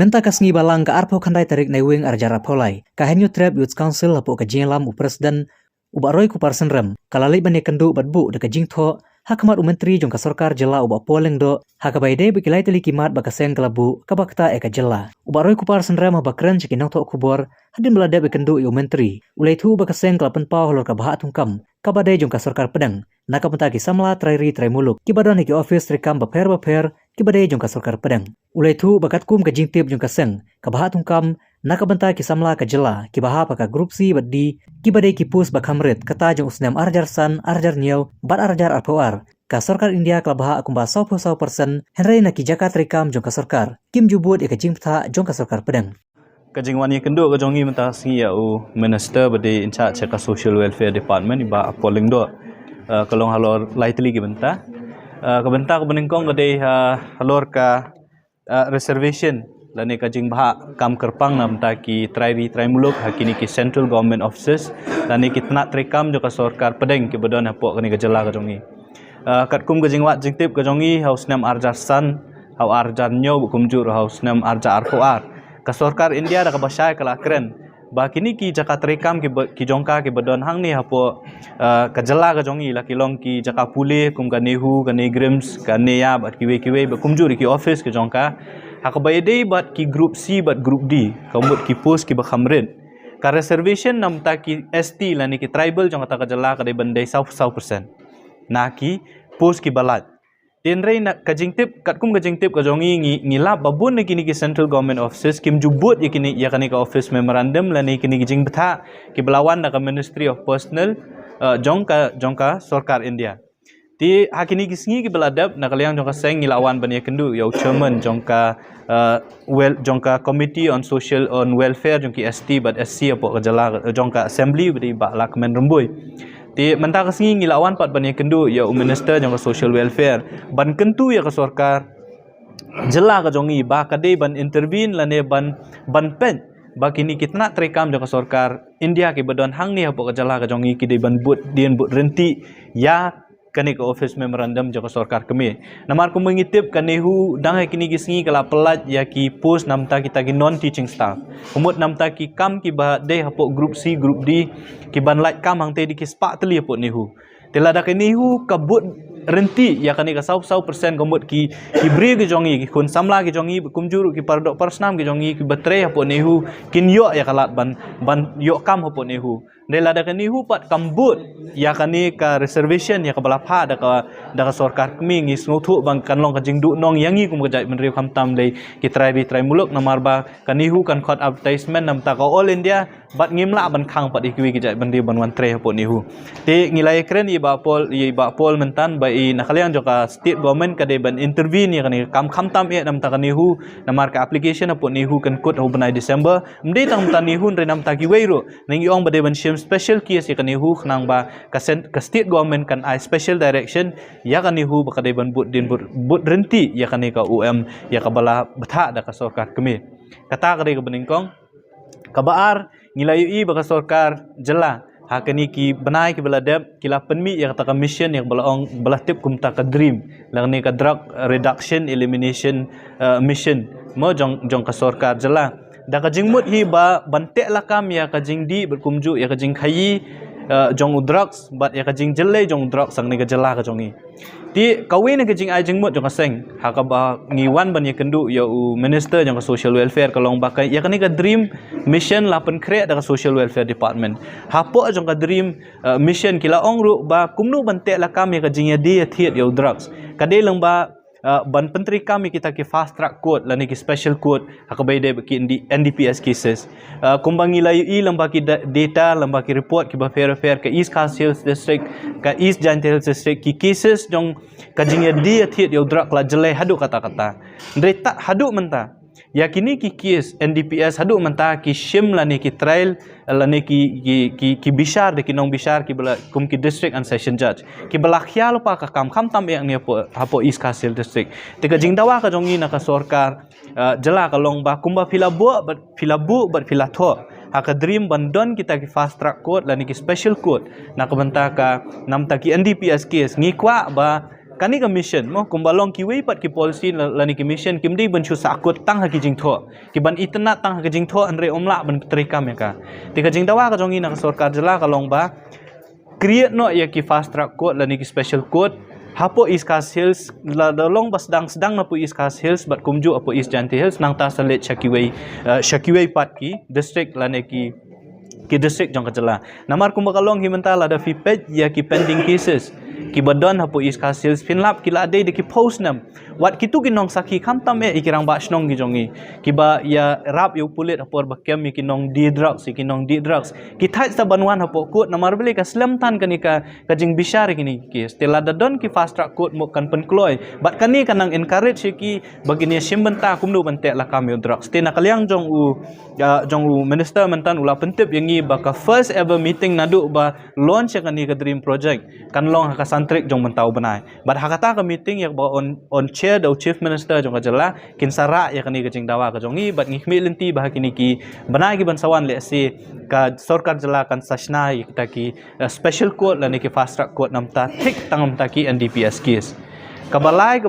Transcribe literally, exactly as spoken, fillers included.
Mynta ka sngi Balang ka arphew khyndai tarik Naiwieng arhajar arphew lai, ka Hynñiewtrep Youth Council hapoh ka jingïalam u President u Bah Roy Kupar Synrem, ka la leit ban ïakynduh bad buh da ka jingthoh ha khmat u Myntri jong ka sorkar jylla u Bah Paul Lyngdoh, ha kaba ïadei bad ki lai tylli ki mat ba ka seng ka la buh kaba ktah ïa ka jylla. U Bah Roy Kupar Synrem haba kren sha ki nongthoh khubor hadien ba la dep ïakynduh ïa u Myntri, u la ïathuh ba ka seng ka la pynpaw halor ka bhah thungkam kaba dei jong ka sorkar pdeng na ka bynta ki samla trai ri trai muluk kiba don ha ki ophis treikam bapher bapher kiba dei jong ka sorkar pdeng. U la ïathuh ba katkum ka jingtip jong ka seng, ka bhah thungkam na ka bynta ki samla ka jylla kiba hap ha ka Group C bad D kiba dei ki post ba kham rit, kata jong u snem arhajar san, arhajar hynñiew bad arhajar arphew ar, ka sorkar India ka la bhah kumba sawphew saw percent, hynrei na ki jaka treikam jong ka sorkar kim ju bud ïa ka jingbthah jong ka sorkar pdeng. Ka jingwan ïakynduh ka jong ngi mynta ka sngi ïa u Minister ba dei in charge ka Social Welfare Department, i Bah Paul Lyngdoh, eh, ka long halor lai tylli ki bynta. Eh, ka bynta kaba nyngkong ka dei, eh, halor ka, eh, reservation lane ka jingbhah kam kyrpang na bynta ki trai ri trai muluk ha kine ki Central Government Offices lane ki tnat treikam jong ka sorkar pdeng kiba don hapoh kane ka jylla ka jong ngi. Ah, katkum ka jingwad jingtip ka jong ngi ha u snem arhajar san, ha u arhajar hynñiew bad kumjuh ruh ha u snem arhajar arphew ar, ka sorkar India da kaba shai ka la kren ba kine ki jaka treikam kiba, ki jong ka kiba don hangne hapoh, ah, ka jylla ka jong ngi, la ki long ki jaka pule kum ka NEHU, ka NEIGRIHMS, ka NEIA bad kiwei kiwei bad kumjuh ruh ki ophis ki jong ka, ha kaba ïadei bad ki Group C bad Group D, ka mut ki post kiba kham rit, ka reservation na bynta ki S T lane ki tribal jong kata ka jylla ka dei ban dei sawphew saw percent na ki post kiba lait. Te hynrei na ka jingtip, katkum ka jingtip ka jong ngi, ngi, ngi lap ba bun na kine ki Central Government Offices kim ju bud ïa kine, ïa kane ka office memorandum lane kine ki jingbthah kiba la wan na ka Ministry of Personnel, eh, jong ka, jong ka sorkar India. Te ha kine ki sngi kiba la dep, na ka liang jong ka seng ngi la wan ban ïakynduh ïa u chairman jong ka, eh, wel-, jong ka Committee on Social, on Welfare jong ki S T bad S C hapoh ka jylla, jong ka Assembly, ba dei Bah Lahkmen Rymbui. Te mynta ka sngi ngi la wan pat ban ïakynduh ïa u Minister jong ka Social Welfare ban kyntu ïa ka sorkar jylla ka jong ngi ba ka dei ban intervene lane ban, ban peit ba kine ki tnat treikam jong ka sorkar India kiba don hangne hapoh ka jylla ka jong ngi ki dei ban bud dien bud ryntih ïa kane ka office memorandum jong ka sorkar kmie. Namar kumba ngi tip ka NEHU dang ha kine ki sngi ka la pyllait ïa ki post na bynta kita ki non teaching staff. Ka mut na bynta ki kam kiba dei hapoh Group C, Group D, ki ban lait kam hangtei dei ki spah tylli hapoh NEHU. Te lada ka NEHU ka bud ryntih ïa kane ka sawphew saw percent, ka mut ki, ki briew ki jong ngi, ki khun samla ki jong ngi, kumjuh ruh ki paradoh parasnam ki jong ngi kiba trei hapoh NEHU kin ïoh ïa ka lad ban, ban ïoh kam hapoh NEHU. Hynrei lada ka NEHU pat kam bud ïa kane ka reservation ïa kaba la phah da ka, da ka sorkar kmie, ngi sngewthuh ba kan long ka jingduhnong ïa ngi kum ka jaitbynriew, khamtam lei ki trai ri trai muluk, namar ba ka NEHU kan khot advertisement na bynta ka All India bad ngim lah ban khang pat ïa kiwei ki jaitbynriew ban wan trei hapoh NEHU. Te ngi la ïakren ïa i Bah Paul, ïa i Bah Paul mynta ba i na ka liang jong ka State Government ka dei ban intervene ïa kane ka kam, khamtam eh na bynta ka NEHU, namar ka application hapoh NEHU kan kut ha u bnai December. Ym dei tang mynta NEHU hynrei na bynta kiwei ruh. Ngi ong ba dei ban shim special case ïa ka NEHU khnang ba ka sen-, ka State Government kan ai special direction ïa ka NEHU ba ka dei ban bud dien bud, bud ryntih ïa kane ka O M ïa kaba la bthah da ka sorkar kmie. Kata ka dei kaba nyngkong. Kaba ar, ngi la ïohi ba ka sorkar jylla ha kine ki bnai kiba la dep ki la pynmih ïa kata ka mission ïa kaba la ong, ba la tip kumta ka DREAM, lane ka Drug Reduction Elimination, eh, Mission, mo, jong, jong ka sorkar jylla. Da ka jingmut hi ba ban teh lakam ïa ka jingdih bad kumjuh ïa ka jingkhaïi, eh, jong u drugs bad ïa ka jingjyllei jong u drugs hangne ka jylla ka jong ngi. Te kawei na ka jingai jingmut jong ka seng ha kaba ngi wan ban ïakynduh ïa u Minister jong ka Social Welfare ka long ba ka, ïa kane ka DREAM Mission la pynkhreh da ka Social Welfare Department. Hapoh jong ka DREAM, eh, Mission ki la ong ruh ba kumno ban teh lakam ïa ka jingïadie ïathied ïa u drugs. Ka dei lyngba, eh, ban pyntreikam ïa kita ki fast track court lane ki special court ha kaba ïadei bad ki N D, N D P S cases. Eh, kumba ngi la ïohi lyngba ki da-, data, lyngba ki report kiba pher pher, ka East Khasi Hills District, ka East Jaintia Hills District, ki cases jong ka jingïadie ïathied ïa u drug la jyllei haduh katta katta. Hynrei tad haduh mynta, ïa kine ki case N D P S haduh mynta ki shim lane ki trial, lane ki, ki, ki, ki bishar da ki nongbishar kiba la kum ki District and Session Judge, kiba la khia lypa ka kam, khamtam eh hangne hapoh, hapoh East Khasi Hills District. Te ka jingdawa ka jong ngi na ka sorkar, eh, jylla ka long ba kumba phi la buh bad, phi la buh bad phi la thoh ha ka DREAM ban don kita ki fast track court lane ki special court na ka bynta ka, na bynta ki N D P S case, ngi kwah ba Kane ka mission mo, kumba long kiwei pat ki policy la- lane ki mission, kim dei ban shu sahkut tang ha ki jingthoh, ki ban itynnad tang ha ki jingthoh, hynrei ym lah ban pyntreikam ïa ka. Te ka jingdawa ka jong ngi na ka sorkar jylla ka long ba create noh ïa ki fast track court lane ki special court hapoh East Khasi Hills, lada long ba sdang, sdang na poh East Khasi Hills bad kumjuh hapoh East Jaintia Hills, nangta sa leit sha kiwei, eh, sha kiwei pat ki district lane ki ki district jong ka jylla. Namar kumba ka long hi mynta, lada phi peit ïa ki pending cases kiba don hapoh East Khasi Hills, phin lap ki la dei da ki phew snem. Wat kitu ki nongsakhi, khamtam eh ïa ki rangbah shnong ki jong ngi, kiba ïarap ïa u pulit ha por ba kem ïa ki nongdie drugs, ïa ki nongdie drugs. Ki thait sa ban wan hapoh court, namar balei? Ka slem than kane ka ka jingbishar ïa kine ki case. Te lada don ki fast track court mo, kan pynkloi. Bad kane kan nang encourage ïa ki ba kin ïa shim bynta kumno ban teh lakam ïa u drugs. Te na ka liang jong u, ah, jong u minister mynta, u la pyntip ïa ngi ba ka first ever meeting naduh ba launch ïa kane ka DREAM project kan long ha ka san tarik jong mynta u bnai. Bad ha kata ka meeting ïa kaba on, on chair da u chief minister jong ka jylla, kin sa rah ïa kane ka jingdawa ka jong ngi. Bad ngi khmih lynti ba ha kine ki bnai ki ban sa wan, lehse ka sorkar jylla kan sa shna ïa kita ki, eh, special court lane ki fast track court namar thik tang namar ki NDPS case. Kaba lai,